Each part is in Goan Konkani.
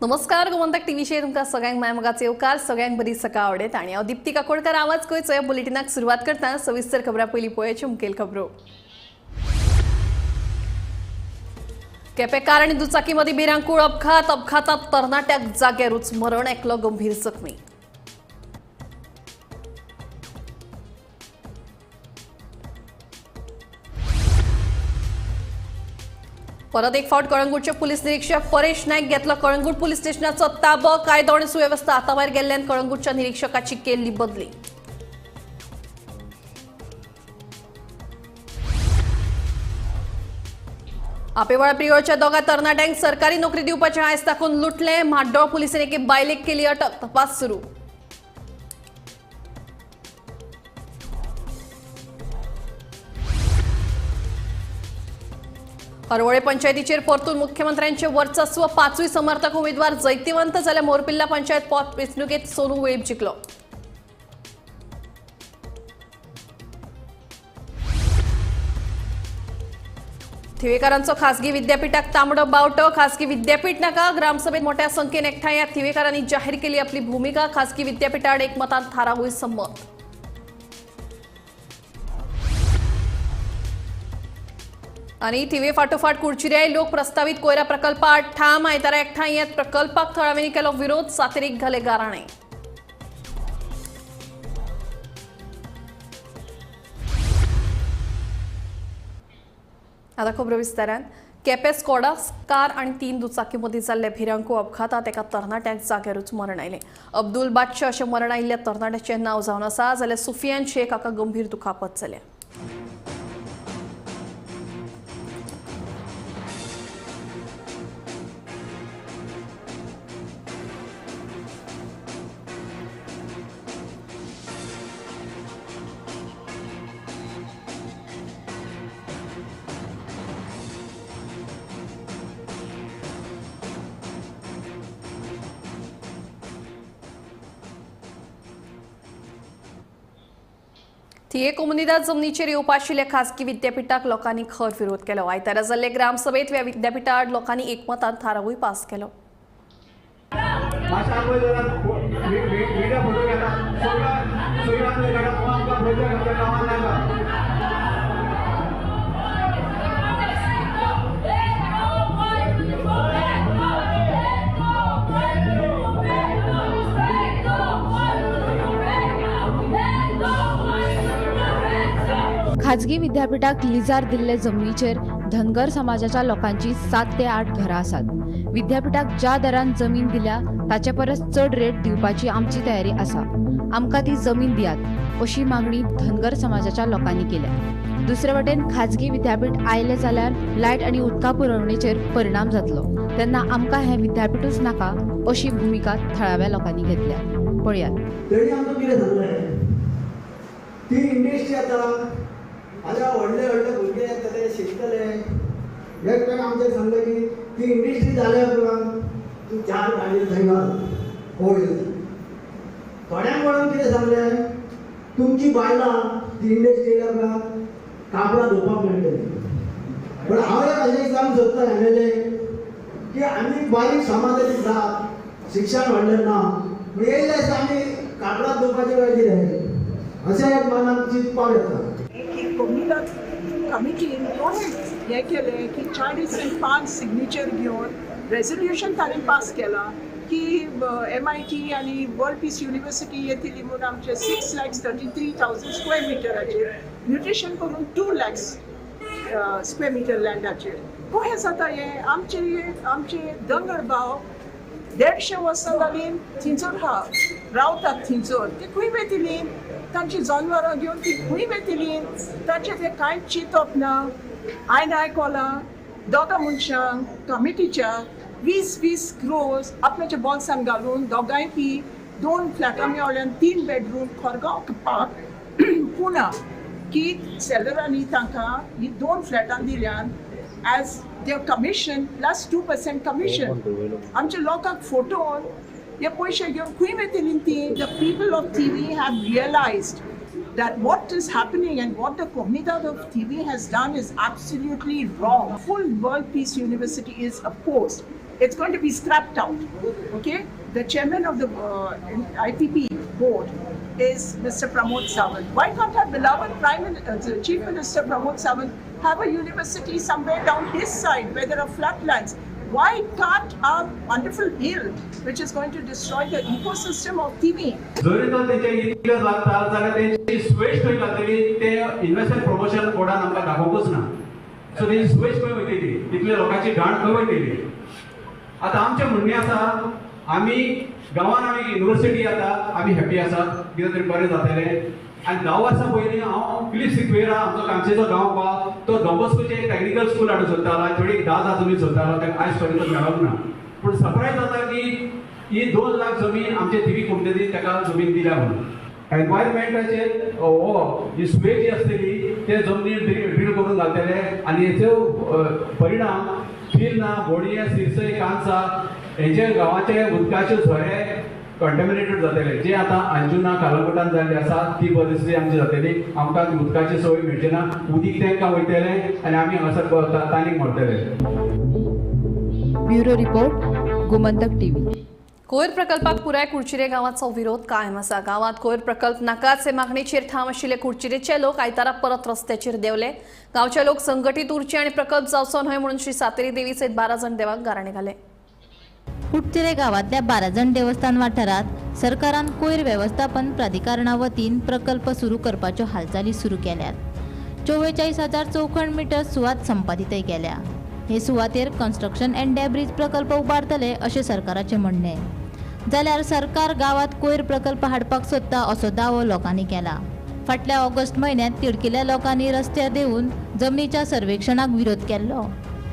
नमस्कार, गोमंतक टीव्हीचेर तुमकां सगळ्यांक माय मोगाचो येवकार. सगळ्यांक बरी सकाळ आवडेत आनी हांव दिप्ती काकोडकर आवाज गोंयचो ह्या बुलेटिनाक सुरवात करता. सविस्तर खबरां पयलीं पळोवयाच्यो मुखेल खबरो. केपें कार आनी दुचाकी मदीं भिरांकूळ अपघात. अपघातात तरणाट्याक जाग्यारूच मरण, एकलो गंभीर जखमी. परत एक फावट कळंगूटचे पोलीस निरीक्षक परेश नायक घेतलो कळंगूट पोलीस स्टेशनाचो ताबो. कायदो आनी सुवेवस्था हाताभायर गेल्ल्यान कळंगूटच्या निरीक्षकाची केल्ली बदली. आपेवाडा प्रियोळच्या दोगा तरणाट्यांक सरकारी नोकरी दिवपाचें आयज दाखोवन लुटलें. म्हाड्डोळ पुलिसांनी एके बायलेक केली अटक, तपास सुरू. हरवळे पंचायतीचेर परतून मुख्यमंत्र्यांचे वर्चस्व. पांचूय समर्थक उमेदवार जैतिवंत जाल्यार मोरपिल्ला पंचायत पोट वेंचणुकेत सोनू वेळीप जिखलो. थिवेकारांचो खासगी विद्यापीठाक तांबडो बावटो. खासगी विद्यापीठ नाका. ग्रामसभेत मोठ्या संख्येन एकठांय येत थिवेकारांनी जाहीर केली आपली भूमिका. खासगी विद्यापीठाआड एकमतान थारावूय संमत. आनी थिवे फाटोफाट कुडचिऱ्याय लोक प्रस्तावित कोयरा प्रकल्पाआड ठाम. आयतारा एकठांय येत प्रकल्पाक थळाव्यांनी केलो विरोध. सातेरीक घाले गाराणे. आता खबरो विस्तारान. केपें स्कोडा कार आनी 3 दुचाकी मदीं जाल्ल्या भिरांकूळ अपघातात एका तरणाट्याक जाग्यारूच मरण आयलें. अब्दुल बादशाह अशें मरण आयिल्ल्या तरणाट्याचें नांव जावन आसा, जाल्यार सुफियान शेख हाका गंभीर दुखापत जाल्या. थिये कोमुनिदाद जमनीचेर येवपा आशिल्ल्या खासगी विद्यापीठाक लोकांनी खर विरोध केलो. आयतारा जाल्ले ग्रामसभेत ह्या विद्यापीठा आड लोकांनी एकमतान थारावूय पास केलो. खाजगी विद्यापीठाक लिजार दिल्ले जमनीचेर धनगर समाजाच्या लोकांची 7 ते 8 घरां आसात. विद्यापीठाक ज्या दरान जमीन दिल्या ताचे परस चड रेट दिवपाची आमची तयारी आसा. आमकां ती जमीन दियात अशी मागणी धनगर समाजाच्या लोकांनी केल्या. दुसरे वटेन खाजगी विद्यापीठ आयलें जाल्यार लायट आनी उदका पुरवणेचेर परिणाम जातलो, तेन्ना आमकां हें विद्यापीठूच नाका अशी भुमिका थळाव्या लोकांनी घेतल्या. पळयात. ती इंडस्ट्री आतां आतां व्हडले व्हडले भुरगे येतले शिकतले. एक आमचें सांगलें की ती इंडस्ट्री जाल्या उपरांत तूं 4 गाडयो थंय घाल होय. थोड्यांक वळोवन कितें सांगलें, तुमची बायलां ती इंडस्ट्री येयल्या उपरांत कापडां धुवपाक मेळटली. पण हांव एक अशें सांगूंक सोदता एम.एल.ए. की आमी बारीक समाजाची जात, शिक्षण व्हडलें ना, पूण येयले आसतना आमी कापडां धुवपाचें काय कितें अशें एक मनाक चिंतपाक येता. कोमुनिदाद कमिटीन हें केलें की 40 आनी 5 सिग्नेचर घेवन रेजोल्युशन ताणें पास केलां की MIT आनी वर्ल्ड पीस युनिवर्सिटी येतली म्हूण आमचे 6,33,000 स्क्वेअर मिटराचेर म्युटेशन करून 2 लॅक्स स्क्वेअर मिटर लँडाचेर. कशें जाता हें? आमचे धनगर भाव 150 वर्सां जालीं थिंचर आहा, रावतात थिंचर. ती खंय वयतली? तांची जनावरां घेवन ती खंय वयतली? तांचें तें कांयच चिंतप ना. हांवें आयकलां दोगां मनशांक कमिटीच्या 20-20 क्रोर्स आपल्याच्या बोल्सान घालून दोगांय बी 2 फ्लॅटां मेवल्यान 3 बेडरूम खोरगांव पार्क पुना की सेलरांनी तांकां ही 2 फ्लॅटां दिल्यान as their commission plus 2% commission. आमच्या लोकांक फोटोन हे पयशे घेवन खंय वयतली ती? The people of Thivim have realised that what is happening and what the Comunidade of Thivim has done is absolutely wrong. Full World Peace University is opposed. It's going to be scrapped out. Okay, the chairman of the IPP board is Mr. Pramod Sawant. Why can't our beloved Chief Minister Pramod Sawant have a university somewhere down his side where there are flatlands? Why can't our wonderful hill, which is going to destroy the ecosystem of Thimi, जरी तर तेंचे इतले लागता जाल्यार तेंची स्वेज खंय घातलेली ते इन्व्हेस्टमेंट प्रमोशन बोर्डान आमकां दाखोवंकूच ना. सो तेंची स्वेज खंय वयतली, इतले लोकांची घाण खंय वयतली. आतां आमचें म्हणणें आसा, आमी गांवान आमी युनिवर्सिटी येता, आमी हॅपी आसा, कितें तरी बरें जातलें. आनी 10 वर्सां पयलीं हांव फिलीप सिक्वेरा आमचो कामशेचो गांव पा तो डॉन बॉस्कोचें टॅक्निकल स्कूल हाडूंक सोदतालो, थोडी 10 आजुनूय सोदतालो, ताका आयज पर्यंत मेळोंक ना. पूण सरप्रायज जाता की ही 2 लाख जमीन आमचे थिवी कुमटेनी ताका जमीन दिल्या म्हणून. एनवायरमेंटाचेर हो ही स्वे जी आसतली ते जमनीर ड्रील करून घालतले आनी हेचो परिणाम फिर्ना, बोडये, सिरसय, कांसा हेजे गांवाचे उदकाचे झरे कंटेमिनेटेड जातले. जे आतां अंजुना कालंगुटान जाल्ली आसा ती परिस्थिती आमची जातली. आमकां उदकाची सोय मेळची ना, उदीक तांकां वयतले आनी आमी हांगासर ताणीक मरतले. Bureau report, Gomantak TV. कोयर प्रकल्पाक पुराय कुडचिरे गांवाचो विरोध कायम आसा. गांवांत कोयर प्रकल्प नाकाच हे मागणेचेर ठाम आशिल्ले कुडचिरेचे लोक आयतारा परत रस्त्याचेर देंवले. गांवचे लोक संघटीत उरचे आनी प्रकल्प जावचो न्हय म्हणून श्री सातेरी देवी सयत 12 जण देवाक गाराणें घालें. कुडचिरे गांवांतल्या 12 जण देवस्थान वाठारांत सरकारान कोयर वेवस्थापन प्राधिकरणा वतीन प्रकल्प सुरू करपाच्यो हालचाली सुरू केल्यात. 44,000 चौखण मिटर सुवात संपादितय केल्या. हे सुवातेर कन्स्ट्रक्शन अँड डेब्रीज प्रकल्प उबारतले अशें सरकाराचें म्हणणें. जाल्यार सरकार गांवांत कोयर प्रकल्प हाडपाक सोदता असो दावो लोकांनी केला. फाटल्या ऑगस्ट म्हयन्यांत तिडकिल्ल्या लोकांनी रस्त्यार देंवून जमनीच्या सर्वेक्षणाक विरोध केल्लो.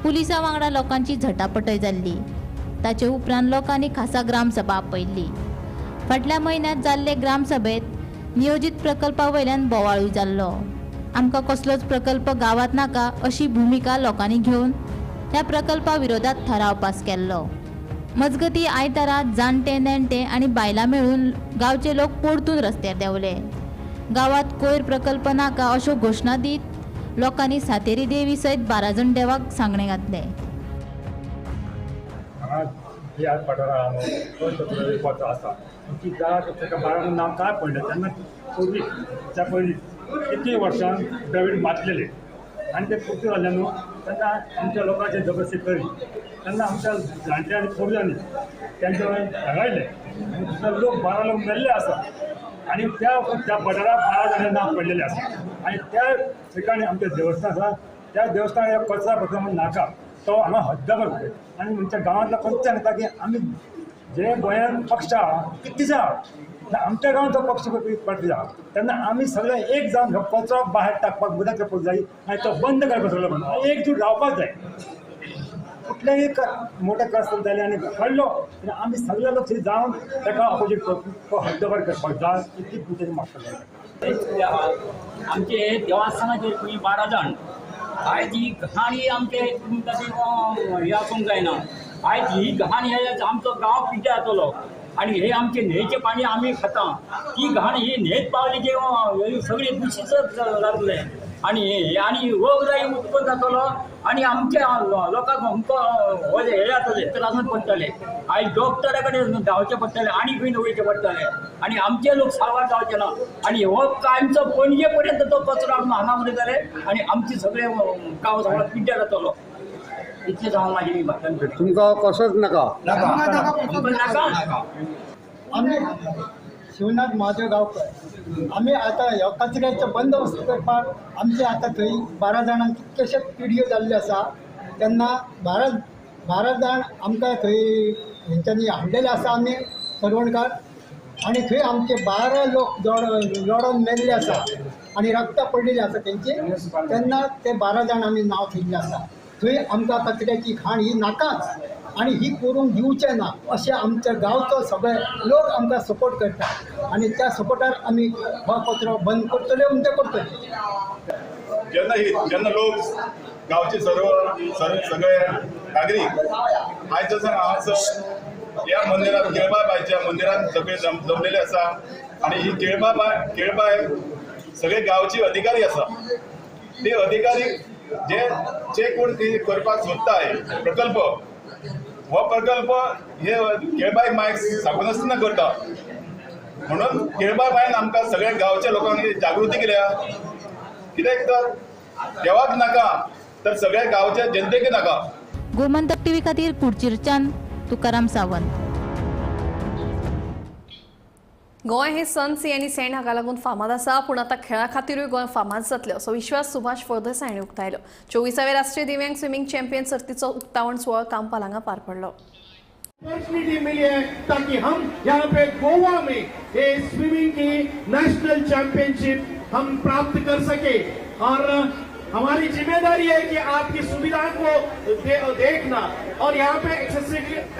पुलिसां वांगडा लोकांची झटापटय जाल्ली. ताचे उपरांत लोकांनी खासा ग्रामसभा आपयल्ली. फाटल्या म्हयन्यांत जाल्ले ग्रामसभेंत नियोजीत प्रकल्पा वयल्यान बोवाळूय जाल्लो. आमकां कसलोच प्रकल्प गांवांत नाका अशी भुमिका लोकांनी घेवन ह्या प्रकल्पा विरोधात थाराव पास केल्लो. मजगती आयतारा जाणटे नेणटे आनी बायलां मेळून गांवचे लोक परतून रस्त्यार देंवले. गांवांत कोयर प्रकल्प नाका अश्यो घोशणा दीत लोकांनी सातेरी देवी सयत 12 जण देवाक सांगणें घातलें. ह्या पठारा आसा ती जागा ताका 12 नांव काय पडलें तेन्ना पूर्वी त्या पयलीं कितली वर्सां द्रवीड मातलेले आनी ते पुर्ती जाल्ले न्हू तेन्ना आमच्या लोकांचे जबरदस्ती करी तेन्ना आमच्या जाणट्या आनी पुर्वजांनी तेंच्या धाडायले आनी दुसरे लोक 12 लोक मेल्ले आसा आनी त्या त्या पठाराक 12 जाणां नांव पडलेलें आसा आनी त्या ठिकाणी आमचें देवस्थान आसा त्या देवस्थान कचरा प्रकल्प नाका तो हांगा हद्दपाक जाय. आनी आमच्या गांवांतलो कोणच सांगता की आमी जे गोंयांत पक्ष आहा कितलेशे आहा आमच्या गांवांत तो पक्ष पडटा आहा तेन्ना आमी सगळे एक जावन हो कचरो भायर टाकपाक बंद करपाक जाय आनी तो बंद करपाक सगळो बंद एकजूट रावपाक जाय. कुठलेही मोठे कष्ट जाले आनी घडलो तेन्ना आमी सगळे लोक थंय जावन ताका ऑपोजीट तो हद्दपार करपाक जाय इतली पूजेची मागता. आमचे देवस्थानाचेर खंय 12 जाण आयज ही घाण आमचे तशें हें आसूंक जायना. आयज ही घाण हे आमचो गांव पिड्ड्यार जातलो आनी हे आमचे न्हंयचें पाणी आमी खाता ती घाण ही न्हंयेत पावली की सगळी दुशीत जातलें आनी आनी रोगराई उत्पन्न जातलो आनी आमच्या लोकांक आमकां हे जातले त्रासान पडटले. आयज डॉक्टरा कडेन धांवचें पडटलें आनी खंय वयचें पडटलें आनी आमचे लोक साल्वार जावचे ना. आनी हो कायमचो पणजे पर्यंत तो कचरो हाडून हांगा उरयतले आनी आमचे सगळे गांव सगळो पिड्ड्यार जातलो. इतलेंच हांव म्हाजें भाशण करतां. तुमकां कसोच नाका नाका. आमी शिवनाथ महादेव गांवकर आमी आतां ह्या कचऱ्याचो बंदोबस्त करपाक आमचे आतां थंय 12 जाणांक कितलेशेच पिडयो जाल्ल्यो आसा तेन्ना 12 जाण आमकां थंय हेंच्यांनी हाडलेले आसा आमी सरवणकार आनी थंय आमचे 12 लोक लडोन मेल्ले आसा आनी रक्त पडलेले आसा तेंचे तेन्ना ते 12 जाण आमी नांव थेयल्लें आसा. थंय आमकां कचऱ्याची घाण ही नाकाच आनी ही करूंक दिवचें ना अशें आमच्या गांवचो सगळे लोक आमकां सपोर्ट करता आनी त्या सपोर्टार आमी हो कचरो बंद करतले म्हणजे करतले. जेन्ना जेन्ना लोक गांवचे सर्व सगळे नागरीक आयज जसो हांगासर ह्या मंदिरात केळबाबायच्या मंदिरात सगळे जमलेले आसा आनी ही केळबाय सगळे गांवची अधिकारी आसा. ते अधिकारी जे जे कोण करपाक सोदताय प्रकल्प हो प्रकल्प हे केळबाय मायक सांगूनासतना करता. म्हणून केळबाय मायन आमकां सगळ्या गांवच्या लोकांक जागृती केल्या. कित्याक तर देवाक नाका तर सगळ्या गांवच्या जनतेक नाका. गोमंतक टीव्ही खातीर कुडचिरच्यान तुकाराम सावंत. गोंय हे सन सी आनी सँड हाका लागून फामाद आसा, पूण आतां खेळा खातीरूय गोंय फामाद जातलें असो विश्वास सुभाष फळदेसाय हांणी उक्तायलो. 24व्या राष्ट्रीय दिव्यांग स्विमींग चॅम्पियन सर्तीचो उक्तावण सुवाळो कांपाल हांगा पार पडलो. अपॉर्चुनिटी मिली है ताकि हम यहाँ पे गोवा में ये स्विमिंग की नेशनल चैंपियनशिप हम प्राप्त कर सके. और हमारी जिम्मेदारी है कि आपकी सुविधा को देखना और यहाँ पे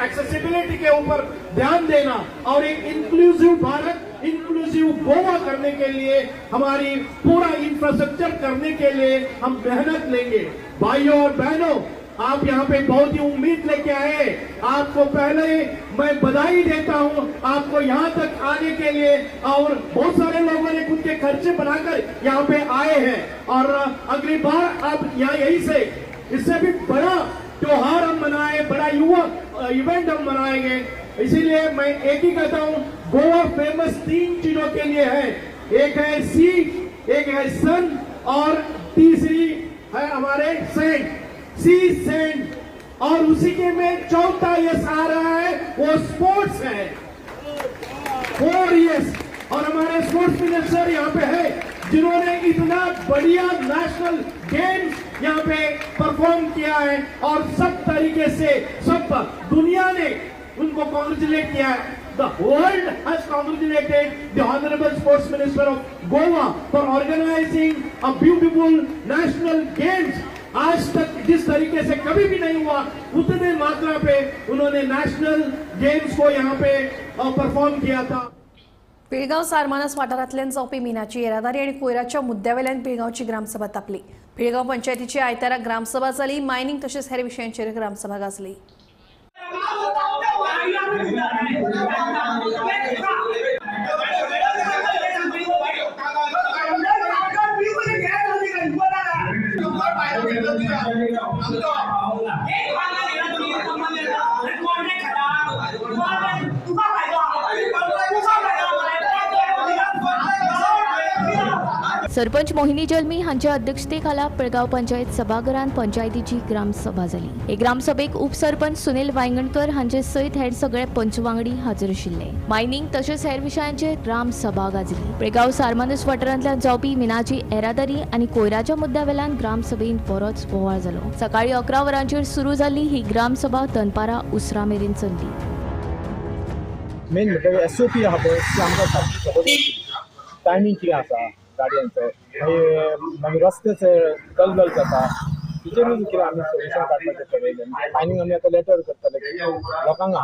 एक्सेसिबिलिटी के ऊपर ध्यान देना और एक इंक्लूसिव भारत, इंक्लूसिव गोवा करने के लिए हमारी पूरा इंफ्रास्ट्रक्चर करने के लिए हम मेहनत लेंगे. भाइयों और बहनों, आप यहाँ पे बहुत ही उम्मीद लेके आए, आपको पहले मैं बधाई देता हूँ आपको यहाँ तक आने के लिए. और बहुत सारे लोगों ने खुद के खर्चे बनाकर यहाँ पे आए हैं और अगली बार आप यहाँ यही से इससे भी बड़ा त्योहार हम मनाए, बड़ा युवा इवेंट हम मनाएंगे. इसीलिए मैं एक ही कहता हूँ, गोवा फेमस 3 चीजों के लिए है. एक है सी, एक है सन और तीसरी है हमारे सैंड, सी सैंड. और उसी के में चौथा यस आ रहा है, वो स्पोर्ट्स है, 4 यस. और हमारे स्पोर्ट्स मिनिस्टर यहाँ पे है जिन्होंने इतना बढ़िया नेशनल गेम्स यहाँ पे परफॉर्म किया है और सब तरीके से सब दुनिया ने उनको कॉन्ग्रेचुलेट किया है. The world has congratulated the Honorable Sports Minister of Goa for organizing a beautiful national games. आज तक जिस तरीके से कभी भी नहीं हुआ उतने मात्रा पे उन्होंने नेशनल गेम्स को यहाँ पे परफॉर्म किया था. पिळगाव सारमानस वाठारांतल्यान जावपी मिनाची येरादारी आनी कोयराच्या मुद्द्यावेल्यान पिळगांवची ग्रामसभा तापली. पिळगांव पंचायतीची आयतारा ग्रामसभा जाली. मायनिंग तशेंच हेर विशयांचेर ग्रामसभा गाजली. सरपंच मोहिनी जल्मी हांच्या अध्यक्षतेखाला पिळगांव पंचायत सभाघरांत पंचायतीची ग्रामसभा जाली. हे ग्रामसभेक उपसरपंच सुनील वायंगणकर हांचे सयत हेर सगळे पंच वांगडी हाजीर आशिल्ले. मायनिंग तशेंच हेर विशयांचेर ग्रामसभा गाजली. पिळगांव सारमानस वाठारांतल्यान जावपी मिनाची येरादारी आनी कोयराच्या मुद्द्या वेल्यान ग्रामसभेंत बरोच बोवाळ जालो. सकाळी 11 वरांचेर सुरू जाल्ली ही ग्रामसभा दनपारां उसरां मेरेन चल्ली. मेन म्हणल्यार एसओपी आहा पळय ती आमकां सारकी खबर टायमींग कितें आसा गाडयांचो, मागीर मागीर रस्ते दलदल जाता, तिचेरूय कितें आमी सोल्युशन काडपाचें ठरयलें. मायनींग आमी आतां लेटर करतले की लोकांक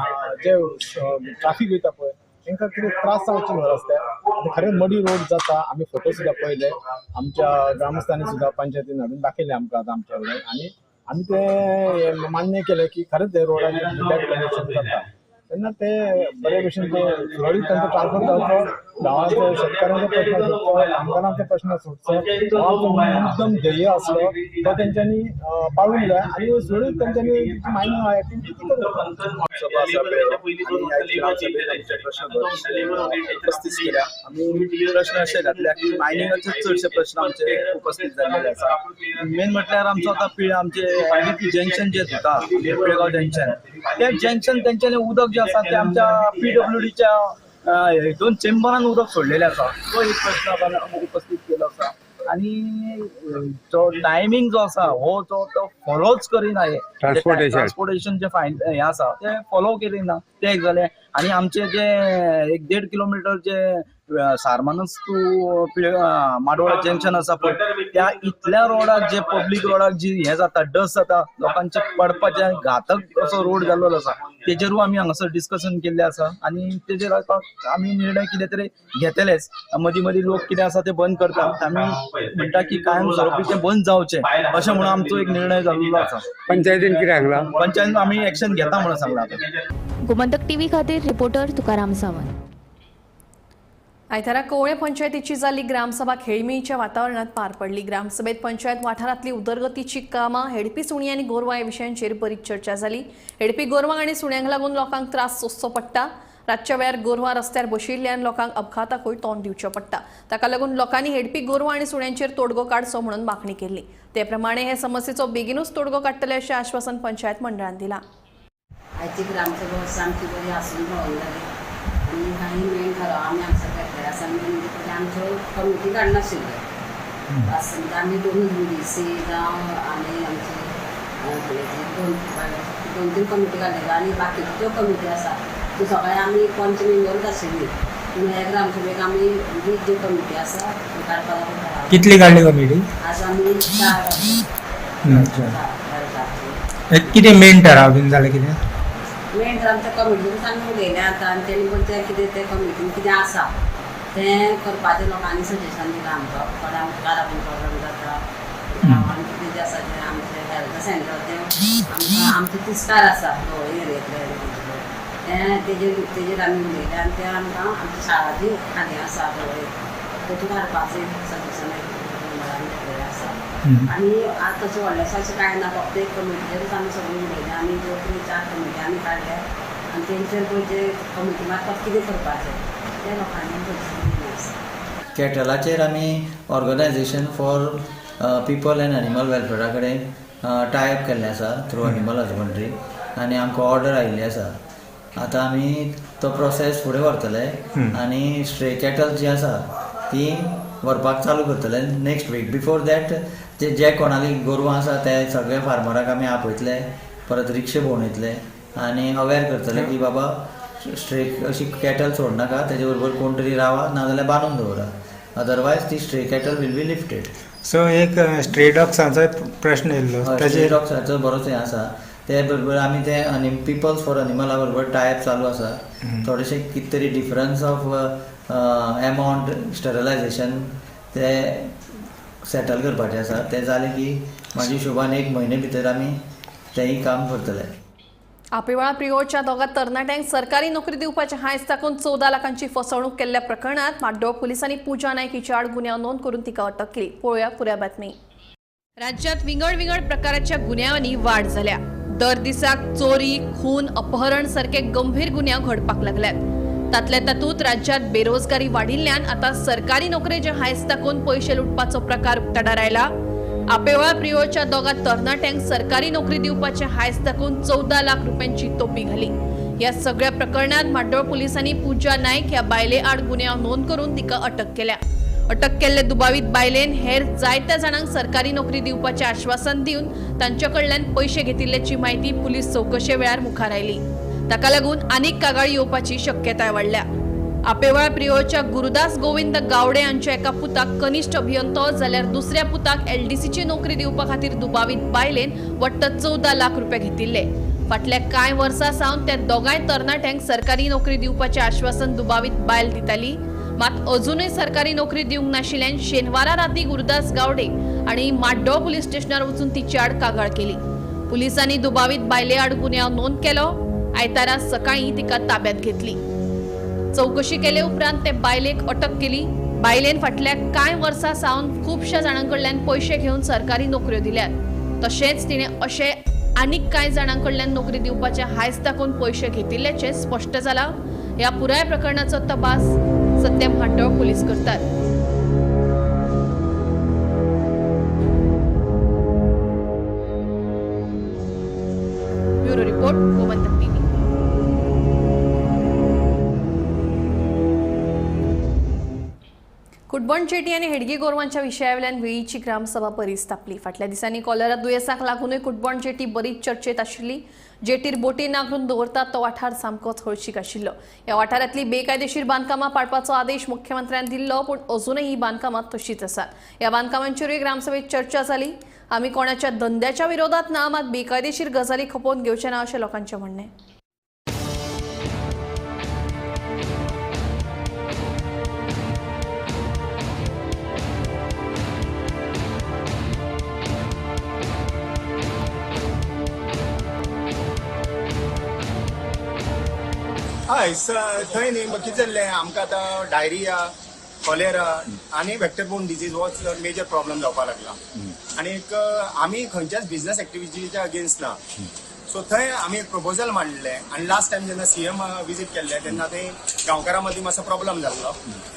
जे ट्राफीक वयता पळय तांकां कितें त्रास जावचे न्हू रस्त्यार. आतां खरें मडी रोड जाता, आमी फोटो सुद्दां पळयले, आमच्या ग्रामस्थांनी सुद्दां पंचायतीन हाडून दाखयले आमकां आतां आमच्या कडेन, आनी आमी ते मान्य केलें की खरेंच हे रोडाचेर बॅड कंडिशन जाता. तेन्ना ते बरे भशेन ते सुरळीत तांचो ट्रान्सपोर्ट जावचो, गांवाचो शेतकारांचो प्रश्न सुटचो, कामगारांचो प्रश्न सुटचो, गांवाचो मुद्दम ध्येय आसलो तो तेंच्यांनी पाळूंक जाय आनी सुरळीत तेंच्यांनी मायनिंग एक्टिविटी करूंक. सभा आसा प्रश्न उपस्थित केल्या. आमी प्रश्न अशे घातल्या की मायनिंगाचे चडशे प्रश्न आमचे उपस्थित जाल्लेले आसा. मेन म्हटल्यार आमचो आतां आमचे एनडीपी जंक्शन जे जाता पिळगांव जंक्शन, ते जंक्शन तेंच्यांनी उदक जे आसा ते आमच्या पीडब्ल्यूडीच्या हितून चेंबरान उदक सोडलेलें आसा, तो एक प्रश्न आपण उपस्थित केलो आसा. आनी जो टायमींग जो आसा हो जो तो फॉलोच करिना, हे ट्रान्सपोर्टेशन जे फायन हे आसा ते फॉलो करिना, ते एक जालें. आनी आमचे जे 1.5 किलोमिटर जे सारमानस टू माडोळा जंक्शन आसा पळय, त्या इतल्या रोडाक जे पब्लीक रोडाक जी हे जाता डस्ट जाता, लोकांचे पडपाचे घातक असो रोड जाल्लो आसा, तेजेरूय आमी हांगासर डिस्कशन केल्लें आसा आनी तेजेर आमी निर्णय कितें तरी घेतलेच. मदीं मदीं लोक कितें आसा ते बंद करता, आमी म्हणटा की कायम स्वरुपी ते बंद जावचें अशें म्हणून आमचो एक निर्णय जाल्लो आसा. पंचायतीन कितें सांगलां? पंचायतीन आमी एक्शन घेता म्हणून सांगलां. गोमंतक टीव्ही खातीर रिपोर्टर तुकाराम सावंत. आयतारा कवळे पंचायतीची जाल्ली ग्रामसभा खेळमेळीच्या वातावरणात पार पडली. ग्रामसभेत पंचायत वाठारांतली उदरगतीची कामां, हेडपी सुणी आनी गोरवां ह्या विशयांचेर बरीच चर्चा जाली. हेडपी गोरवांक आनी सुण्यांक लागून लोकांक त्रास सोंसचो पडटा. रातच्या वेळार गोरवां रस्त्यार बशिल्ल्यान लोकांक अपघाताकूय तोंड दिवचें पडटा. ताका लागून लोकांनी हेडपी गोरवां आनी सुण्यांचेर तोडगो काडचो म्हणून मागणी केल्ली. ते प्रमाणे हे समस्येचो बेगीनूच तोडगो काडटले अशें आश्वासन पंचायत मंडळान दिलां. आयची ग्रामसभा सामकी बरी आसून भोंवून जाली आनी काही मेन ठराव आमी हांगसर घेतले आसा. म्हणजे पयलीं आमच्यो कमिटी काडनाशिल्ल्यो, समजा आमी दोनूच बी डी सी जावं आनी आमची दोन तीन कमिटी काडलेल्यो आनी बाकीच्यो ज्यो कमिटी आसा त्यो सगळ्यो आमी पंच मेंबरूच आशिल्ली. पूण ह्या ग्रामसभेक आमी वीस ज्यो कमिटी आसा त्यो काडपाक ठराव. कितली काडली कमिटी? आज आमी 4. कितें मेन ठराव बीन जालें कितें? मेन तर आमच्या कमिटीकूच आमी उलयलें आतां आनी तेणी पण तें कितें तें कमिटीन कितें आसा तें करपाचें लोकांनी सजेशन दिलां आमकां. कोणाक कारां प्रॉब्लम जाता, गांवान कितें जें आसा तें आमचें हेल्थ सेंटर तें आमकां आमचें तिस्कार आसा गवळी एरियेंतलें तें तेजेर आमी उलयलें आनी तें आमकां आमची शाळा जी खाली आसा गवळी तेतूंत हाडपाचें सजेशन मंडळान घेतलेलें आसा. आनी आतां तशें व्हडलेंशें अशें कांय ना, फक्त एक कमिटीचेरूच आमी सगळीं उलयलें. आमी 2 3 4 कमिटी आमी काडल्या आनी तेंचेर पळय जे कमिटी मार्फत कितें करपाचें तें लोकांनी सजेशन दिलें आसा. कॅटलाचेर आमी organisation for people and animal वेलफेरा कडेन टायअप केल्लें आसा थ्रू एनिमल हजबंड्री आनी आमकां ऑर्डर आयिल्ली आसा. आतां आमी तो प्रोसेस फुडें व्हरतले आनी स्ट्रे कॅटल जी आसा ती व्हरपाक चालू करतले नेक्स्ट वीक. बिफोर that जे कोणाली गोरवां आसा ते सगळे फार्मराक आमी आपयतले, परत रिक्षे भोंवयतले आनी अवेर करतले की बाबा स्ट्रे अशी कॅटल सोडनाका, तेजे बरोबर कोण तरी रावा नाजाल्यार बांदून दवरा, अदरवायज ती stray cattle will be lifted. So एक स्ट्रे डॉग्साचो प्रश्न येयल्लो, स्ट्रे डॉग्साचो बरोच हें आसा. ते बरोबर आमी ते पिपल्स फॉर एनिमला बरोबर टायप चालू आसा. थोडेशे कितें तरी डिफरन्स ऑफ एमावंट स्टरलायजेशन ते सेटल करपाचें आसा. तें जालें की म्हाज्या हिशोबान 1 म्हयने भितर आमी तेंय काम करतले. आपेवाळा प्रियोळच्या दोगा तरणाट्यांक सरकारी नोकरी दिवपाचें हांयस दाखोवन 14 लाखांची फसवणूक केल्ल्या प्रकरणांत म्हाड्डोळ पुलिसांनी पूजा नायक हिच्या आड गुन्यांव नोंद करून तिका अटक केली. पळोवया पुऱ्या बातमी. राज्यात विंगड विंगड प्रकाराच्या गुन्यांवांनी वाड जाल्या. दर दिसाक चोरी, खून, अपहरण सारखे गंभीर गुन्यांव घडपाक लागल्यात. तातल्या तातूंत राज्यात बेरोजगारी वाडिल्ल्यान आतां सरकारी नोकरेचे हांयस दाखोवन पयशे लुटपाचो प्रकार उक्ताडार आयला. आपेवाळ प्रियोळच्या दोगा तरणाट्यांक सरकारी नोकरी दिवपाचे हांयस दाखोवन 14 लाख रुपयांची तोपी घाली. ह्या सगळ्या प्रकरणात म्हाड्डोळ पुलिसांनी पूजा नायक ह्या बायले आड गुन्यांव नोंद करून तिका अटक केल्या. अटक केल्ले दुबावीत बायलेन हेर जायत्या जाणांक सरकारी नोकरी दिवपाचें आश्वासन दिवन तांचे कडल्यान पयशे घेतिल्ल्याची म्हायती पुलीस चवकशे वेळार मुखार आयली. ताका लागून आनीक कागाळी येवपाची शक्यताय वाडल्या. आपेवाळ प्रियोळच्या गुरुदास गोविंद गावडे हांच्या एका पुताक कनिष्ठ अभियंतो जाल्यार दुसऱ्या पुताक एलडीसीची नोकरी दिवपा खातीर दुबावीत बायलेन वट्ट 14 लाख रुपया घेतिल्ले. फाटल्या कांय वर्सां सावन त्या दोगांय तरणाट्यांक सरकारी नोकरी दिवपाचें आश्वासन दुबावीत बायल दिताली. मात अजूनय सरकारी नोकरी दिवंक नाशिल्ल्यान शेनवारा राती गुरुदास गावडे आनी म्हाड्डोळ पुलीस स्टेशनार वचून तिचे आड कागाळ केली. पुलिसांनी दुबावीत बायले आड गुन्यांव नोंद केलो. आयतारा सकाळीं तिका ताब्यात घेतली. चवकशी केले उपरांत ते बायलेक अटक केली. बायलेन फाटल्या कांय वर्सां सावन खुबश्या जाणां कडल्यान पयशे घेवन सरकारी नोकऱ्यो दिल्यात. तशेंच तिणें अशें आनीक कांय जाणां कडल्यान नोकरी दिवपाचें हांयस दाखोवन पयशे घेतिल्ल्याचें स्पश्ट जालां. ह्या पुराय प्रकरणाचो तपास सध्या म्हाड्डोळ पुलीस करतात. Bureau report, Gomantak TV. Kutban jetty आनी हेडगी गोरवांच्या विशयावेल्यान वेळीची ग्रामसभा बरीच तापली. फाटल्या दिसांनी कॉलरा दुयेंसाक लागूनय कुटबण जेटी बरीच चर्चेत आशिल्ली. जेटीर बोटी नांगरून दवरतात तो वाठार सामकोच हळशीक आशिल्लो. ह्या वाठारांतली बेकायदेशीर बांदकामां पाडपाचो आदेश मुख्यमंत्र्यान दिल्लो, पूण अजूनय ही बांदकामां तशीच आसात. ह्या बांदकामांचेरूय ग्रामसभेत चर्चा जाली. आमी कोणाच्या धंद्याच्या विरोधात ना, मात बेकायदेशीर गजाली खपोवन घेवचे ना अशें लोकांचें म्हणणें. Hi, हय, थंय न्ही कितें जाल्लें आमकां आतां डायरिया, कॉलेरा आनी वेक्टर बोर्न डिजीज हो मेजर प्रॉब्लम जावपाक लागला आनीक आमी खंयच्याच बिझनस एक्टिविटीच्या अगेन्स्ट ना. सो थंय आमी एक प्रपोजल मांडलें आनी लास्ट टायम जेन्ना सीएम विजीट केल्ले तेन्ना थंय गांवकारां मदीं मातसो प्रॉब्लम जाल्लो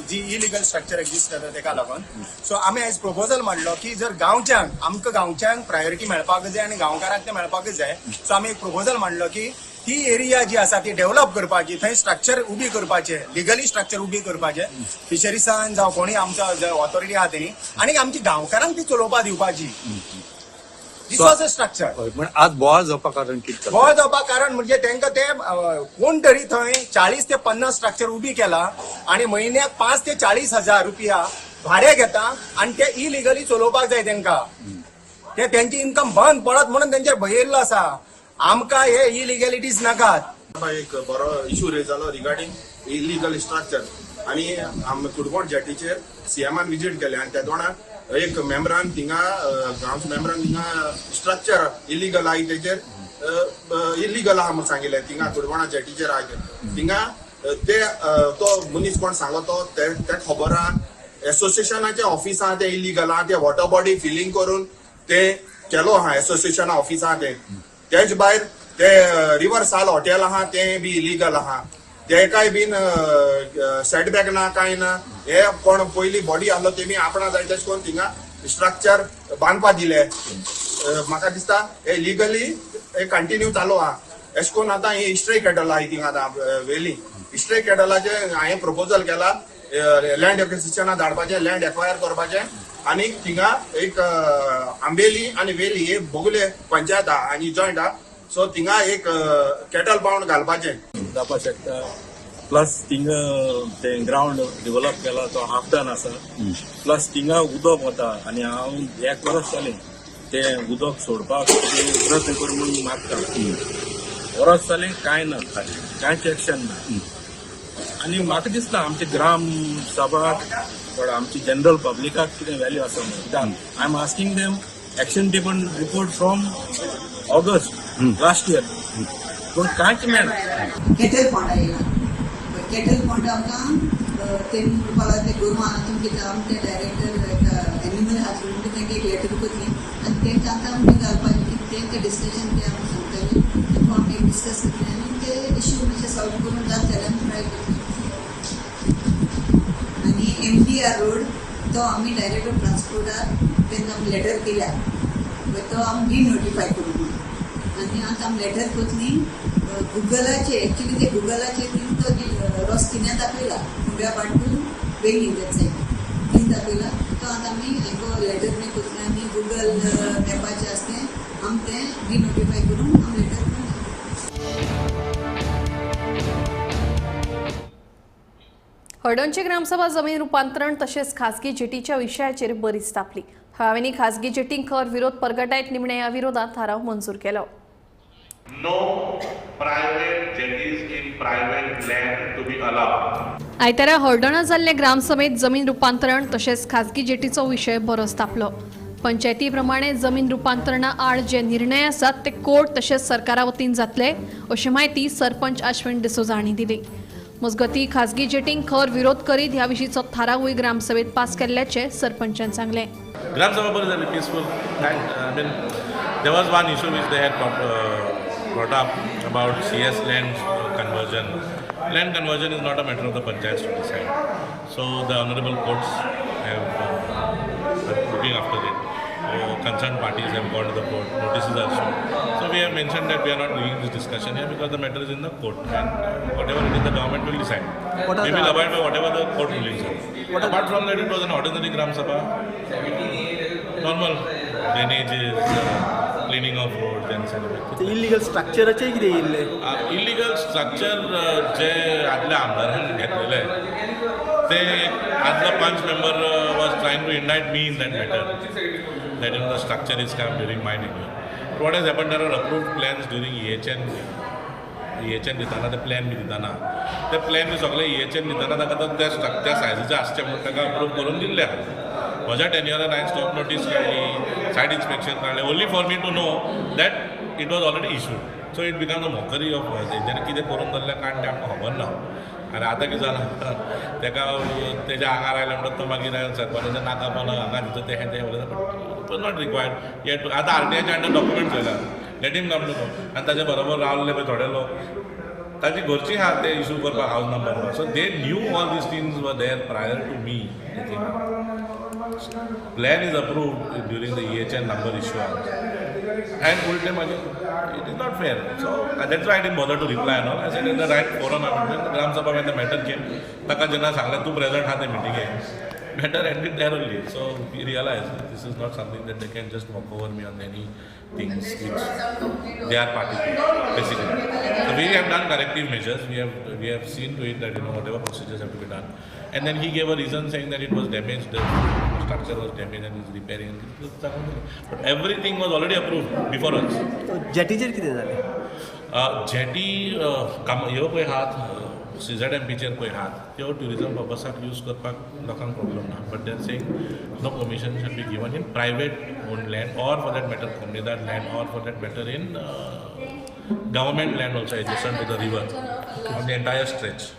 जी इलिगल स्ट्रक्चर एक्झिस्ट जाता तेका लागून. सो आमी आयज प्रपोजल मांडलो की जर गांवच्यांक, आमकां गांवच्यांक प्रायोरिटी मेळपाक जाय आनी गांवकारांक तें मेळपाकच जाय. सो आमी एक प्रपोजल मांडलो की ही एरिया जी आसा ती डेव्हलप करपाची, थंय स्ट्रक्चर उबी करपाचें, लिगली स्ट्रक्चर उबी करपाचें फिशरीसान जावं कोणी आमचो ऑथॉरिटी आहा तेणी, आनी आमची गांवकारांक ती चलोवपाक दिवपाची. This was a structure. पण आज बोवाळ जावपाक कारण कितें? बोवाळ जावपाक कारण म्हणजे तांकां ते कोण तरी थंय 40 ते 50 स्ट्रक्चर उबी केला आनी म्हयन्याक 5 ते 40 हजार रुपया भाडें घेता आनी ते इलिगली चलोवपाक जाय तांकां. ते तेंची इन्कम बंद पडत म्हणून तेंचेर भंय येयल्लो आसा. आमकां हे इलिगॅलिटीज नाकात. एक बरो इशू रेज जालो रिगार्डींग इलिगल स्ट्रक्चर आनी आम कुडकोट जेटीचेर सीएमान विजीट केले आनी त्या एक मेम्बरान थिंगा गांवच्या मेम्बरान थिंगा स्ट्रक्चर इलिगल आहा तेचेर इलिगल आहा म्हूण सांगिल्लें. थिंगा कुडकोणा जेटीचेर आहा थिंगा ते तो मनीस कोण सांगलो तो ते खबर आहा. एसोसिएशनाचे ऑफिस आहा ते इलिगल आहा, ते वॉटर बॉडी फिलिंग करून ते केलो आहा एसोसिएशना ऑफिस आहा ते. तेच भायर ते रिवर साल हॉटेल आहा तें बी इलिगल आहा, तेकाय बीन सेटबॅक ना कांय ना. हे कोण पयली बॉडी आहलो तेमी आपणा जाय तेश करून थिंगा स्ट्रक्चर बांदपा दिले. म्हाका दिसता हे लिगली हे कंटिन्यू चालू आहा. एश कोन आतां हे स्ट्रे कॅटल आहा थिंगा आतां वेली स्ट्रे कॅटलाचे हांवें प्रपोजल केला लँड एक्विजिशना धाडपाचें, लँड एक्वायर करपाचें आनी थिंगा एक आंबेली आनी वेली हे बोगले पंचायत आहा आनी जॉयंट आहा. सो थिंगा एक कॅटल पाउंड घालपाचें जावपाक शकता. प्लस थिंगा ते ग्रावंड डेव्हलप केला तो हाफ डन आसा. प्लस थिंगा उदक वता आनी हांव एक वरस जालें तें उदक सोडपाक प्रयत्न कर म्हणून मागता, वरस जालें कांय ना, कांयच एक्शन ना. आनी म्हाका दिसना आमचे ग्राम सभा आमची जनरल पब्लिकाक कितें व्हॅल्यू आसा म्हणून. कित्याक I am asking them action taken report from August last year, पूण कांयच मेळना. केटल पॉन्ड आयला, केटल पॉन्ड आमकां तेमी म्हणपाक लागले गोरवां आहा तुमकां कितें, आमी ते डायरेक्टर एनिमल हजबंडरी तांकां एक लेटर करतली आनी तांकां आतां आमकां घालपाचें की तांकां डिस्कशन ते आमकां सांगतले, तेका आमी एक डिस्कस करतले आनी ते इश्यू मातशे सॉल्व करून जाता जाल्यार आमी ट्राय करतले. आनी MDR road तो आमी डायरेक्टर ट्रान्सपोर्टार तेन्ना आमी लेटर केल्या तो आमी डिनोटिफाय करूं म्हणून. आनी आतां आमी लेटर करतली गुगलाचे, एक्चुली ते गुगलाचे तो रस्तो दाखयला कुंड्यापाट टू वेंगी that side थंय दाखयला तो आतां आमी एक लेटर बी करतले आनी गुगल मॅपाचें आसा तें आमी तें डिनोटिफाय करून आमी लेटर करतले. हळदणची ग्रामसभा जमीन रुपांतरण तशेंच खासगी जेटीच्या विशयाचेर बरीच तापली. थळाव्यांनी खासगी जेटींक खर विरोध परगटायत निमणे ह्या विरोधात थाराव मंजूर केलो. No private jetties in private land to be allowed. आयतारा हळदणा जाल्ले ग्रामसभेत जमीन रुपांतरण तशेंच खासगी जेटीचो विशय बरोच तापलो. पंचायती प्रमाणे जमीन रुपांतरणा आड जे निर्णय आसात ते कोर्ट तशेंच सरकारा वतीन जातले अशी म्हायती सरपंच आश्विन डिसोजा हांणी दिली. मजगतीं खासगी जेटींक खर विरोध करीत ह्या विशींचो थारावूय ग्रामसभेत पास केल्ल्याचें सरपंचान सांगलें. ग्रामसभा बरी जाली, peaceful. I mean there was one issue which they had brought up about CS land conversion. Land conversion is not a matter of the panchayats to decide. So the honorable courts have looking after it. So concerned parties have gone to the court, notices are shown. So we have mentioned that we are not doing this discussion here because the matter is in the court and whatever it is the government will decide. We will abide by whatever the court rulings are. Apart from that, it was an ordinary Gram Sabha. Normal drainages, cleaning of roads and everything. Illegal स्ट्रक्चराचे कितें येयल्लें? इलिगल स्ट्रक्चर जे आदल्या आमदारान घेतलेले ते आदलो panch member was trying to indict me in that matter, that in the structure is come during my tenure. What has happen, there are approved plans during EHN. EHN दितना ते प्लॅन बी दितना ते प्लॅन बी सगळे EHN दितना ताका त्या त्या सायजीचे आसचे म्हणून ताका अप्रूव करून दिल्ले आहा. म्हज्या टेन्युअरान हांवें स्टॉप नोटीस काडली, सायट इन्स्पेक्शन काडलें, only for me to know that It was already issued, so it become a mockery of तेंच्यांनी कितें करून जाल्लें कांय तें आमकां खबर ना. आनी आतां कितें जालां, तेका तेज्या आंगार आयलें म्हणटा तो मागीर सरपंचाच्या नाका पोंदा हांगा तितून तें तें उलयता, but it was not required yet. आतां आरटीआयच्या अंडर डॉक्युमेंट्स येयला, let him come to know. आनी ताजे बरोबर रावले पळय थोडे लोक, ताजी घरची आहा ते इशू करपाक house number. So they knew all these things were there prior to me. Plan is approved during the EHN number issuance. And उलटे मागीर it is not fair. So that's why I didn't bother to reply and all. I said in the right forum, Gram Sabha when the matter came, ताका जेन्ना सांगलें तूं प्रेझेंट आहा ते मिटिंगेक, matter ended there only. So we realize this is not something that they can just walk over me on any things which they are party to, basically. So we have done corrective measures. We have seen to it that, you know, whatever procedures have to be done. And then he gave a reason saying that it was damaged, the structure was damaged and is repairing. But everything was already approved before us. जेटीचेर कितें जालें? जेटी ह्यो पळय आहात, CZMPचेर पळय आहात, त्यो ट्युरिजम पर्पसाक यूज करपाक लोकांक प्रॉब्लम ना, but they are saying no permission should be given in private own land or for that matter comunidade land or for that matter in government land also adjacent to the river on the entire stretch.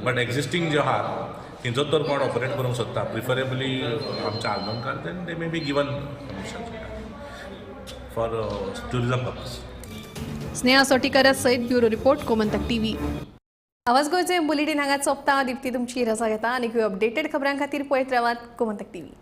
But existing ज्यो आहात थंयचो तर कोण ऑपरेट करूंक सोदता, प्रिफरेबली आमच्या आलमंकार, then they may be given permission for tourism purpose. Sneha Sotikar सयत ब्युरो रिपोर्ट, गोमंतक टीव्ही. आवाज गोंयचें बुलेटीन हांगा सोंपता. दीप्ती तुमची रजा घेता आनी अपडेटेड खबरां खातीर पळयत रावात गोमंतक टीव्ही.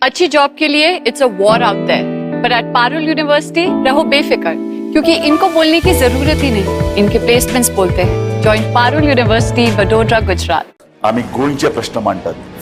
अच्छी जॉब के लिए it's a war out there, पर एट पारुल यूनिवर्सिटी रहो बेफिक्र, क्योंकि इनको बोलने की जरूरत ही नहीं, इनके प्लेसमेंट्स बोलते हैं। Join Parul university, Vadodara, Gujarat. आमी गोंयचे प्रश्न मांडटात।